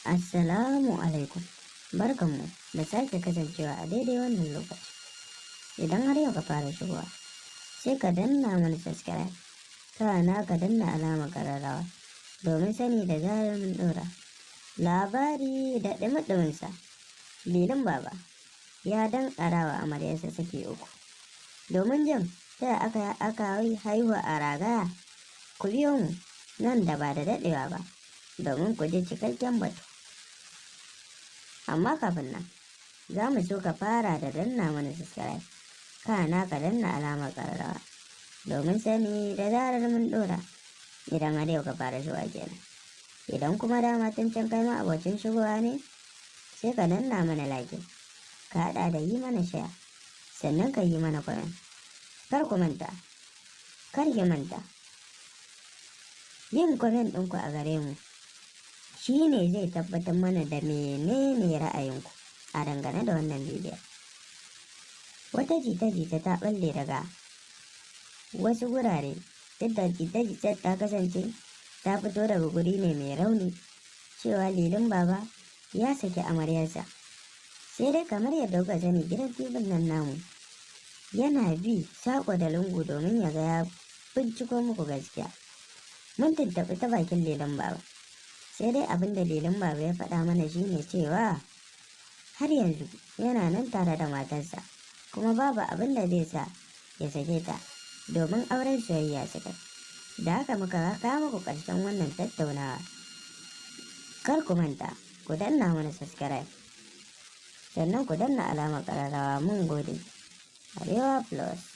Assalamu alaikum. Barkanmu da sake kasancewa a daidai wannan lokaci. Idan har yau ka fara shigowa, sai ka danna mana subscribe, kana ka danna alamar ƙararrawa domin sani da zarar mun ɗora. Labari da ɗumi-ɗuminsa, Lilin Baba ya danƙara wa amaryarsa saki uku. Domin jin ta aka haihu a ragaya, ku biyo mu nan da ba da daɗewa ba domin ku ji cikakken batu. Amma kafin nan, za mu so ka fara da danna mana subscribe, kana ka danna alamar ƙararrawa domin sani da zarar mun ɗora idan har yau ka fara shigowa kenan. Idan kuma dama tun can kai ma abocin shigowa ne, sai ka danna mana like, ka haɗa da yi mana share, sannan ka yi mana comment. Kar ku manta, kar ki manta. Yin comment ɗinku a gare mu shi ne zai tabbatar mana da menene ra'ayinku a dangane da wannan bidiyon. Wata jita-jita ta ɓalle daga wasu gurare, duk da jita-jitar ta kasance ta fito daga guri ne mai rauni, cewa Lilin Baba ya saki amaryarsa. Sai dai kamar yadda kuka sani, gidan TV nan namu yana bi saƙo da lungu domin ya ga ya binciko muku gaskiya. Mun tuntuɓi ta bakin Lilin Baba. Sai dai abin da Lilin Baba ya faɗa mana shine cewa har yanzu yana nan tare da matarsa, kuma babu abin da zai sa ya sake ta domin auren soyayya suka. Da haka muka kawo muku ƙarshen wannan tattaunawa. Kar ku manta, ku danna mana subscribe, sannan ku danna alamar ƙararrawa. Mun gode. Arewa Plus.